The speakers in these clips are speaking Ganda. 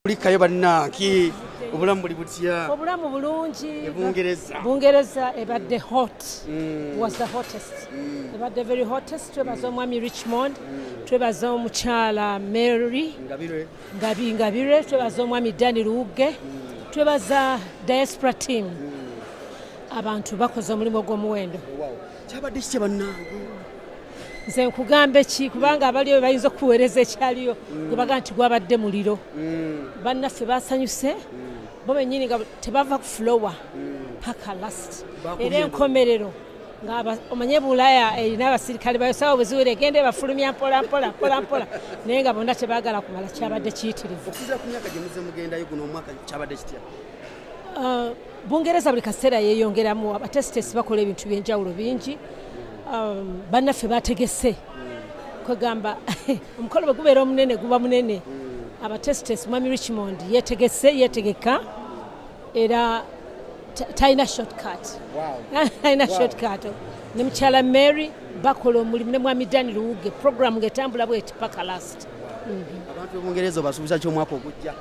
Kulikayo bannange, obulamu buli butya? Obulamu bulungi. E Bungereza. Bungereza ebadde hot. Was the hottest. Ebadde very hottest. Twebaza omwami Richmond. Twebaza omukyala Mary Ngabire. Ngabire. Twebaza omwami Danny Luwugge. Twebaza diaspora team. Abantu bakoze omulimu ogw'omuwendo. Wow. Kyabadde kitya bannange? Nze nkugambe ki, kubanga abaliyo bayinza okuweereza ekyaliyo gwe baga nti gwabadde muliro. Bannaffe basanyuse, bo bennyini nga tebava ku floor paka last. Era enkomerero nga omanye Bulaaya erina abasirikale bayo, sawa bwe ziwera egenda ebafulumya mpola mpola mpola mpola, naye nga bonna tebaagala kumala. Kyabadde kiyitirivu. Okusinziira ku myaka gye muzze mugendayo, guno omwaka kyabadde kitya? Bungereza buli kaseera yeeyongeramu, abatesitesi bakola ebintu by'enjawulo bingi. Bannaffe bategese, kwegamba omukolo bwe gubeera omunene guba munene. Abatesitesi, mwami Richmond yetegese, yetegeka, era talina shortcut, talina shortcut. Ne mukyala Mary bakola omulimu ne mwami Dani Luwugge, program ng'etambula bweti paka last. Abantu b'Obungereza obasuubiza ki omwaka ogujja?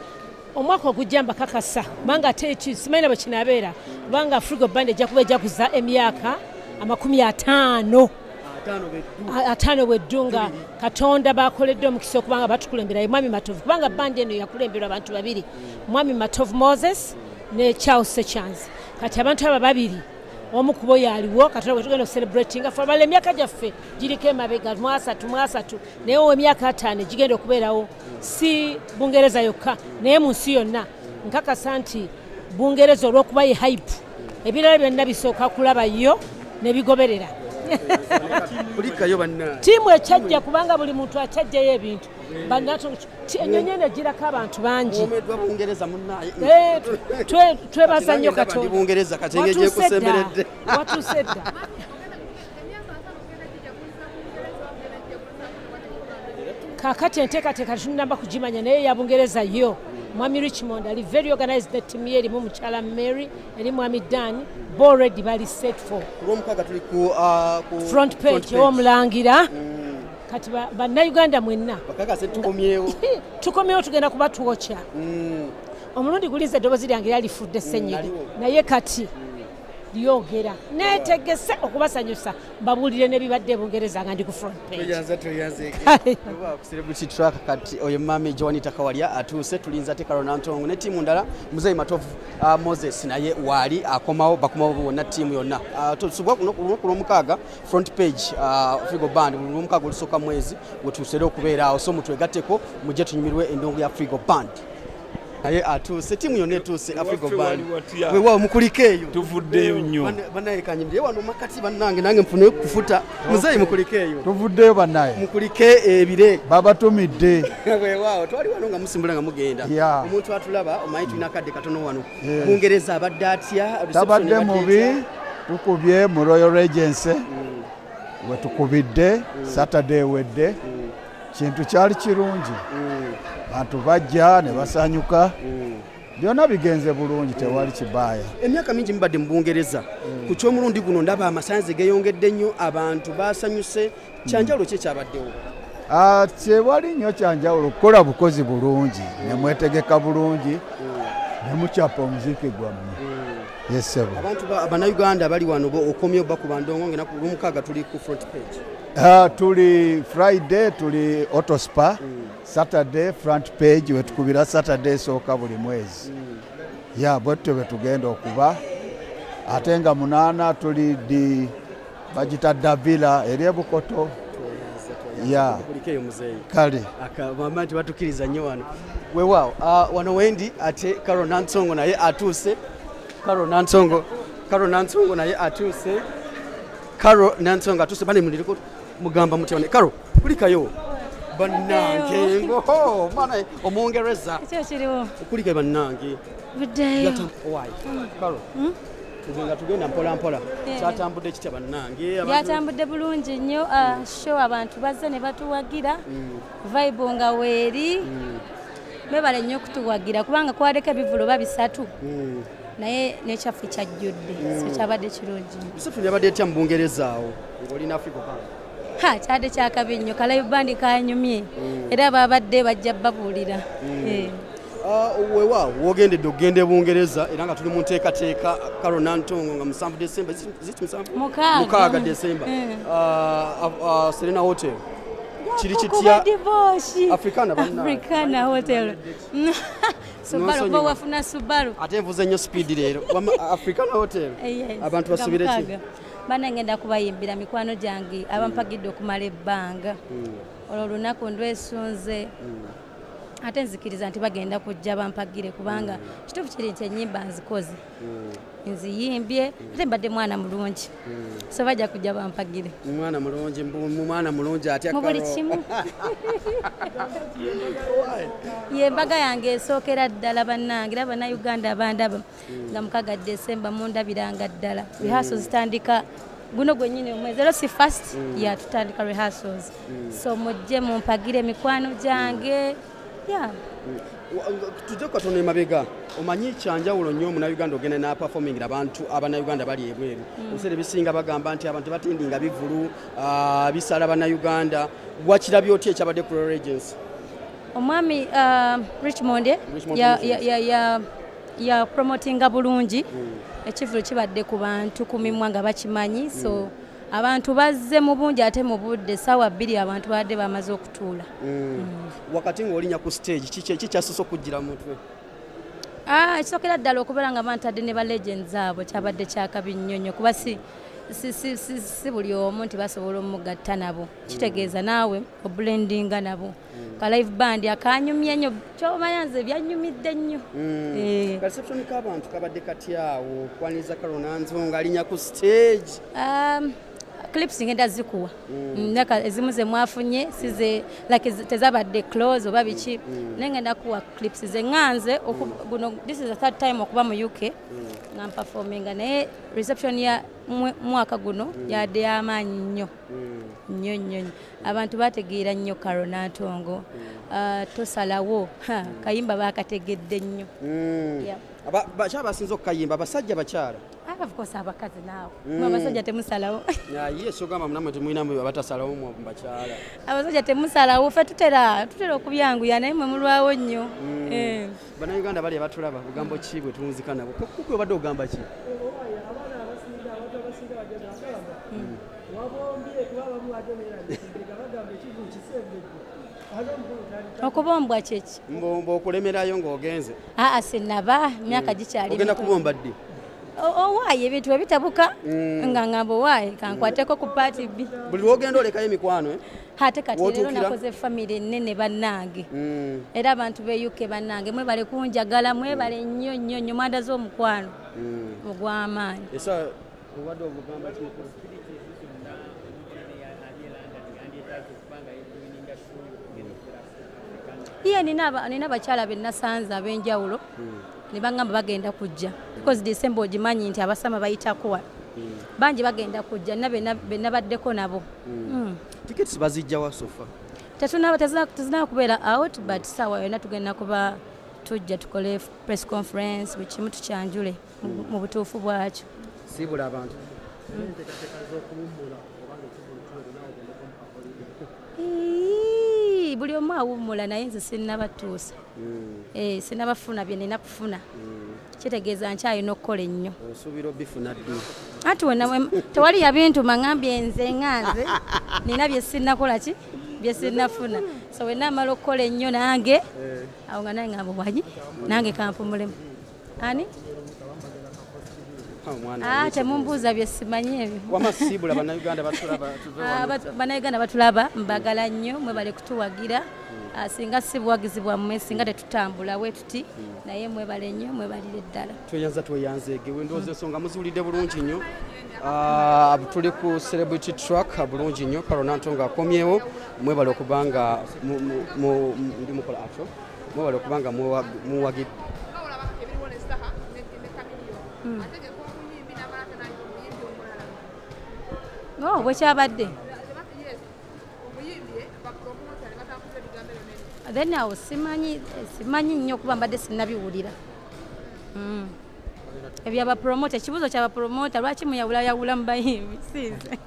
Omwaka ogujja mbakakasa, kubanga ate simanyi na bwe kinaabeera, kubanga Afrigo Band ejja kuba ejaguza emyaka 50. 50 beddu. 50 bweddu nga Katonda bakoledde omukisa okubanga batukulembera ye mwami Matovu, kubanga bandi eno yakulemberwa abantu babiri, mwami Matovu Moses ne Charles Sechanzi. Kati abantu aba babiri, omu kubo yaliwo. Katonda bwe tugenda okucelebratinga fe abala emyaka gyaffe giriko emabega mu 30 mu 30, naye owo emyaka 50 gigenda okubeerawo si Bungereza yokka naye mu nsi yonna. Nkakasa nti Bungereza olw'okuba ye hype, ebirala byonna bisooka kulaba yo ne bigoberera. Kulikayo bannange. Ttiimu ekyajja, kubanga buli muntu akyajjayo ebintu. Ennyonyi eno egirako abantu bangi. Muwomeddwa Bungereza munnaye. Twebaza nnyo Kati nange ndaba ndi Katonda. Bungereza kati engeri Watuuse dda. gyekusemberedde. Watuuse dda. Kaakati enteekateeka tetunnaba kugimanya, naye ya Bungereza yo mwami Richmond ali very organized ne ttiimu ye, erimu mukyala Mary, eri mwami Dan, bo already bali set for Ku Lwomukaaga tuli ku front page ew'omulangira. Kati bannayuganda mwenna, Bakakase tukomyewo. Tukomyewo, tugenda kuba twokya. Omulundi gulinze eddoboozi lyange lyalifudde ssenyiga, Naliwo. naye kati lyogera. Neetegese okubasanyusa, mbabuulire n'ebibadde e Bungereza nga ndi ku front page. Tweyanza, tweyanze. Kale. Ku Celebrity Track kati oyo mami Joanita Kawalya atuuse, tulinza ate Carol Nantongo ne ttiimu ndala. Muzeeyi Matovu Moses naye waali akomawo, bakomawo bonna, ttiimu yonna. Tusubwa ku lunaku lwomukaaga front page, Afrigo Band, buli Lwomukaaga olusooka mwezi wetuusere okubeera awo, so mutwegatteko mujje tunyumirwe endongo ya Afrigo Band. Naye atuuse, ttiimu yonna etuuse, Afrigo Ewaffe Band. wali watya? Weewaawo, mukulike eyo. Tuvuddeyo nnyo. Bannaye kanyimire wano makati, bannange, nange nfune kufuta. Muzeeyi, mukulike eyo. Tuvuddeyo bannaye. Mukulike ebire. Babatumidde. Weewaawo, twali wano nga musimbula nga mugenda. Omuntu atulaba, omanyi tulina akadde katono wano. Bungereza abadde atya? Reception Tabadde ebadde mubi. etya? Tukubye mu Royal Regency wetukubidde Saturday ewedde. Kintu kyali kirungi, bantu bajja ne basanyuka, byonna bigenze bulungi, tewali kibaaya. Emyaka mingi mubadde mu Bungereza, ku ky'omulundi guno ndaba amasanze geeyongedde nnyo, abantu basanyuse. Kyanjawulo ki ekyabaddewo? Ah, tewali nnyo kyanjawulo, kukola bukozi bulungi ne mwetegeka bulungi ne mukyapa omuziki gwammwe. Yesebo. Abantu bannayuganda bali wano bo okomyewo bakuba ndongo ngaenaku Lwomukaaga tuli ku front page. Tuli Friday tuli Autospa, Saturday front page wetukubira Saturday esooka buli mwezi. Ya bwetutyo bwe tugenda okuba, ate nga 8 tuli di bagita Davila eri ebukoto. Ya. Kulikeyo muzeeyi. Kale. Mama nti batukkiriza nnyo wano. Weewaawo, wano wendi ate Carol Nantongo naye atuuse. Carol Nantongo, Carol Nantongo naye atuuse. Carol Nantongo atuuse, bane muliriko mugamba mutya bane. Carol, kulikayo. Bannange, ngoho, mwana Omungereza. Ekyo kiriwo. Kulikayo bannange. Buddeyo. Why? Carol. Tugenda mpola mpola. Kyatambudde kitya bannange? Byatambudde bulungi nnyo. Show abantu bazze ne batuwagira, vibe nga weeri. Mwebale nnyo okutuwagira, kubanga kwaleka ebivulo ba 3, naye nekyaffe kyajjudde, so kyabadde kirungi nnyo. Reception yabadde etya mu Bungereza awo ng'olina Afrigo Band? Ha, kyadde kyakabi nnyo, ka live band kanyumye, era babadde bajja babuulira. Weewaawo wogendedde okugenda e Bungereza era nga tuli mu nteekateeka Carol Nantongo nga 7 December, ziti 7? Mukaaga. 6 December. Serena Hotel. Kiri kitya? Africana banna. Africana Hotel. Subaru bo wafuna Subaru. Ate nvuze nnyo speed leero. Africana Hotel. Abantu basubire ki? Bana ngenda kubayimbira mikwano gyange abampagidde okumala ebbanga. Olwo olunaku ndwesunze. Ate nzikiriza nti bagenda kujja bampagire kubanga kituufu kiri nti ennyimba nzikoze. Nziyimbye ate mbadde mwana mulungi. So bajja kujja bampagire. Mwana mulungi, mwana mulungi atya Mu buli kimu. Ye embaga yange esookera ddala bannange era bannayuganda bandaba nga 6 December mundabiranga ddala. Rehearsals zitandika guno gwennyini omwezi era si first ya tutandika rehearsals. So mujje mumpagire mikwano gyange. Yeah. Tujje katono emabega omanyi kyanjawulo nnyo omunnayuganda ogenda na performing abantu abannayuganda bali ebweru. Ebiseera ebisinga bagamba nti abantu batendinga bivulu bisala bannayuganda. Wakirabye otya ekyabadde ku Royal Agency? Omwami Richmond ya promotinga bulungi. Ekivulu kibadde ku bantu ku mimwa nga bakimanyi. So abantu bazze mu bungi ate mu budde ssaawa 2 abantu badde bamaze okutuula. Wakati ng'olinnya ku stage kiki ekyasoose okujjira mu mutwe? Ekisookera ddala okubeera nga bantadde ne ba legends abo kyabadde kyakabi nnyo nnyo kuba si buli omu nti basobola omugatta nabo. Kitegeeza naawe oblendinga nabo. Ka live band akanyumye nnyo ky'omanya nze byanyumidde nnyo. Reception k'abantu kabadde katya awo okwaniriza Carol Nantongo ng'alinnya ku stage? Clips ngenda zikuwa. Ndaka ezimu ze mwafunye size like tezabadde close oba biki. Naye ngenda kuwa clips ze nganze guno this is the third time okuba mu UK nga performinga naye reception ya mwaka guno yadde y'amaanyi nnyo. Nnyo nnyo. Abantu bategeera nnyo Carol Nantongo. Tosalawo kayimba bakategedde nnyo. Yeah. Bakyala basinze okukayimba abasajja bakyala. Of course abakazi naawe. Abasajja temusalawo. Ye sogamba munamwe temulina abatasalawo mu bakyala. Abasajja temusalawo ffe tutera okubyanguya naye mwe mulwawo nnyo. Bannayuganda bali abatulaba bugambo ki bwe tuwunzika nabo? Kuku obadde ogamba ki? Okubombwa kyeki? Mbomba okulemerayo ng'ogenze. Sinnaba myaka gikyali. Ogenda kubomba ddi? Owaaye ebintu ebitabuka nga ngamba owaaye kankwateko ku paati B. Buli lw'ogenda olekayo emikwano Ate kati leero nakoze famire ennene bannange. Era abantu b'e UK bannange mwebale kunjagala mwebale nnyo nnyo nnyo mwandaze omukwano ogw'amaanyi. Esa obadde obugamba ki? Ye nina abakyala be nasanze ab'enjawulo ne bangamba bagenda kujja because December ogimanyi nti abasama bayitako wano. Bangi bagenda kujja be nabaddeko nabo. Tickets bazijja wa sofa? Tetunaba kubeera out but ssaawa yonna tugenda kuba tujja tukole press conference buli kimu tukyanjule mu butuufu bwakyo. Siibula abantu. Buli omu awummula naye nze sinnabatuusa. Sinnabafuna bye nina kufuna. Kitegeeza nkyalina okukola ennyo. Osuubira obifuna ddi? Anti wenna tewali yabintuma ngambye nze nganze nina bye sinnakola ki bye sinnafuna. So wenna amala okukola ennyo nange awo nga nange ngamba bwanyi nange kampumulemu. Ani? Temumbuuza bye simanyi ebyo. Wamma siibula bannayuganda batulaba. Bannayuganda batulaba mbagala nnyo mwebale kutuwagira. Singa si buwagizi bwammwe singa tetutambula bwe tuti naye mwebale nnyo mwebalire ddala. Tweyanza tweyanzeege ndowooza ensonga muziwulidde bulungi nnyo. Tuli ku celebrity track bulungi nnyo Carol Nantongo akomyewo mwebale okubanga ndi mukola atyo mwebale okubanga muwagidde. Oh, bwe kyabadde. Then awo simanyi nnyo kuba mbadde sinnabiwulira. Ebyabapromota, ekibuuzo ky'abapromota lwaki muyawulayawula mu bayimbi? Sinze.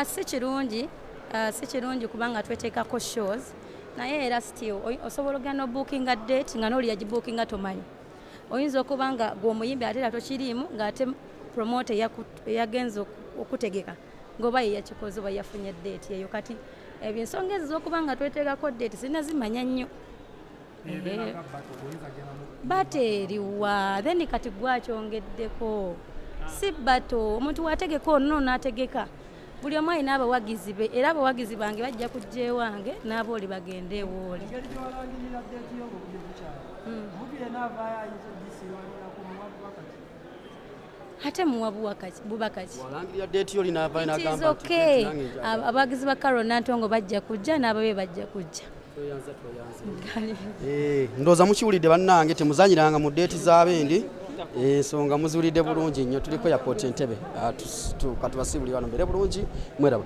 Si kirungi, si kirungi kubanga tweteekako shows, naye era still osobola ogenda obookinga date nga n'oli yagibookinga tomanyi. Oyinza okuba nga gw'omuyimbi ate era tokiriimu, ng'ate promoter eyagenze okutegeka ng'oba ye yakikoze oba yafunye date eyo. Kati ebyo ensonga ezo z'okuba nga tweteekako date sinazimanya nnyo. Battle eriwa? Then kati gwakyongeddeko si battle. Omuntu wategeka ono n'ategeka, buli omu alina abawagizi be, era abawagizi bange bajja kujja ewange n'abooli bagende ewooli. Engeri gy'olangirira date yo ng'obudde bukyali, omuntu yenna avaayo ayinza ogisiiwalirako muwa kati? Ate muwa bubakaki? Walangirira date yo, linaavayo It is n'agamba nti okay. nange njagala. Abawagizi ba Carol Nantongo bajja kujja n'ababe bajja kujja. Tweyanza, tweyanza. Ndowooza mukiwulidde bannange, temuzanyiranga mu date z'abendi. Ensonga muziwulidde bulungi nnyo. Tuliko airport Entebbe. Katubasiibuli wano mbere bulungi, mweraba.